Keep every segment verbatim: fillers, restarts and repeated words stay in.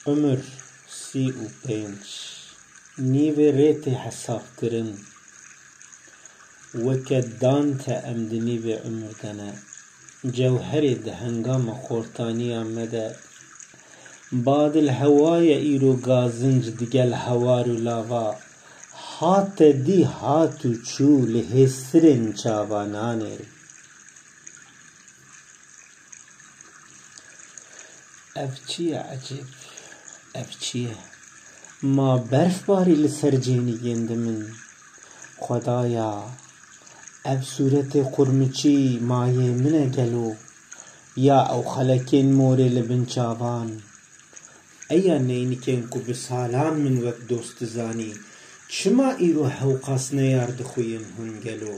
Umir sî û pênc. Nîvê rê tê hesabkirin. Weke Dante em di nîvê umir de ne. Cewherê di hengama xortaniya me de. Badil hewa ye îro gazinc digel hewar û lava. Hate dî hat û çû li hêsirên çava nanêrî. Ev çi ye ecêb? Ev çi ye? Ma berf barî li ser cênîgên di min. Xwedaya, ev sûretê qurmiçî mayê min e gelo? Ya ew xelekên morê li bin çavan? Eya neynikên ku bi salan min wek dost dizanî, çima îro hewqas neyar dixuyên hûn gelo?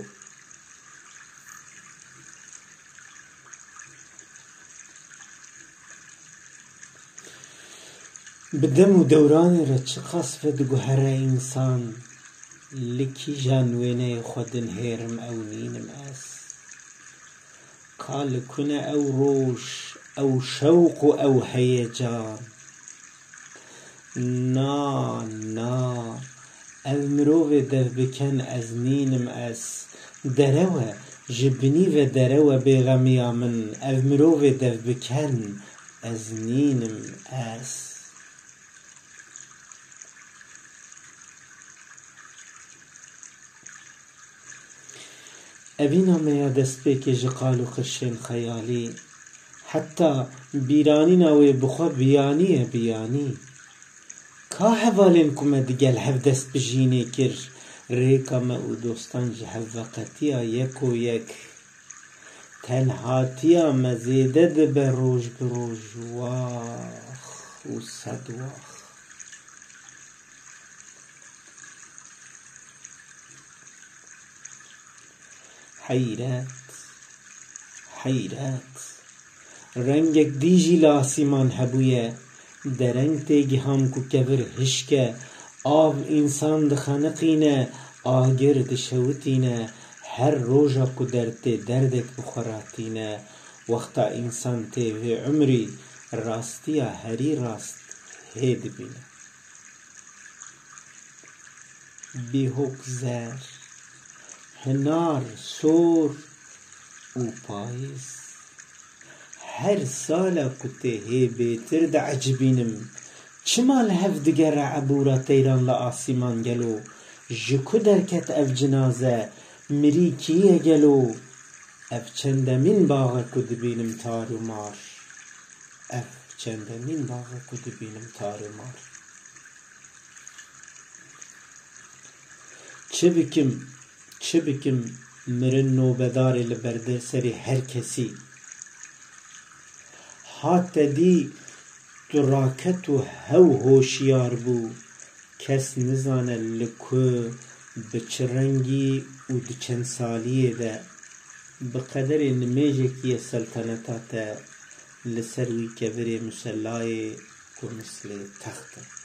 Bi dem û dewranê re çiqas vediguhere însan, li kîjan wêneyê xwe dinihêrim ew nînim ez. Ka li ku ne ew roj, ew şewq û ew heyecan? Na, na, ev mirovê dev biken ez nînim ez. Derew e, ji binî ve derew e bêxemiya min, ev mirovê dev biken ez nînim ez. Evîna me ya destpêkê ji qal û qirşên xeyalî, heta bîranîna wê bi xwe biyanî ye biyanî. Ka hevalên ku me digel hev dest bi jînê kir, rêka me û dostan ji hev veqetiya yek û yek. Tenhatiya me zêde dibe roj bi roj, wax û sed wax. Heyret, heyret. Rengek dî jî li asîman hebûye. Dereng tê giham ku kevir hişk e, av însan dixeniqîne, agir dişewitîne, her roja ku derd tê derdek bi xwe ratîne. Wexta însan tê vê umrî, rastiya herî rast hê dibîne. Bîhok zer, hinar, sor û payîz. Her sala ku tê hê bêtir diecibînim. Çima li hev digere ebûra teyran li asîman gelo? Ji ku derket ev cinaze? Mirî kî ye gelo? Ev çendemîn bax e ku dibînim tar û mar. Ev çendemîn bax e ku dibînim tar û mar. Çi bikim, çi bikim, mirin nobedar e li ber serê her kesî. Hate dî tu raket û hew hoşiyar bû, kes nizane li ku, bi çi rengî û di çend saliyê de. Bi qederê nimêjekî ye selteneta te, li ser wî kevirê musellayê ku mislê text e.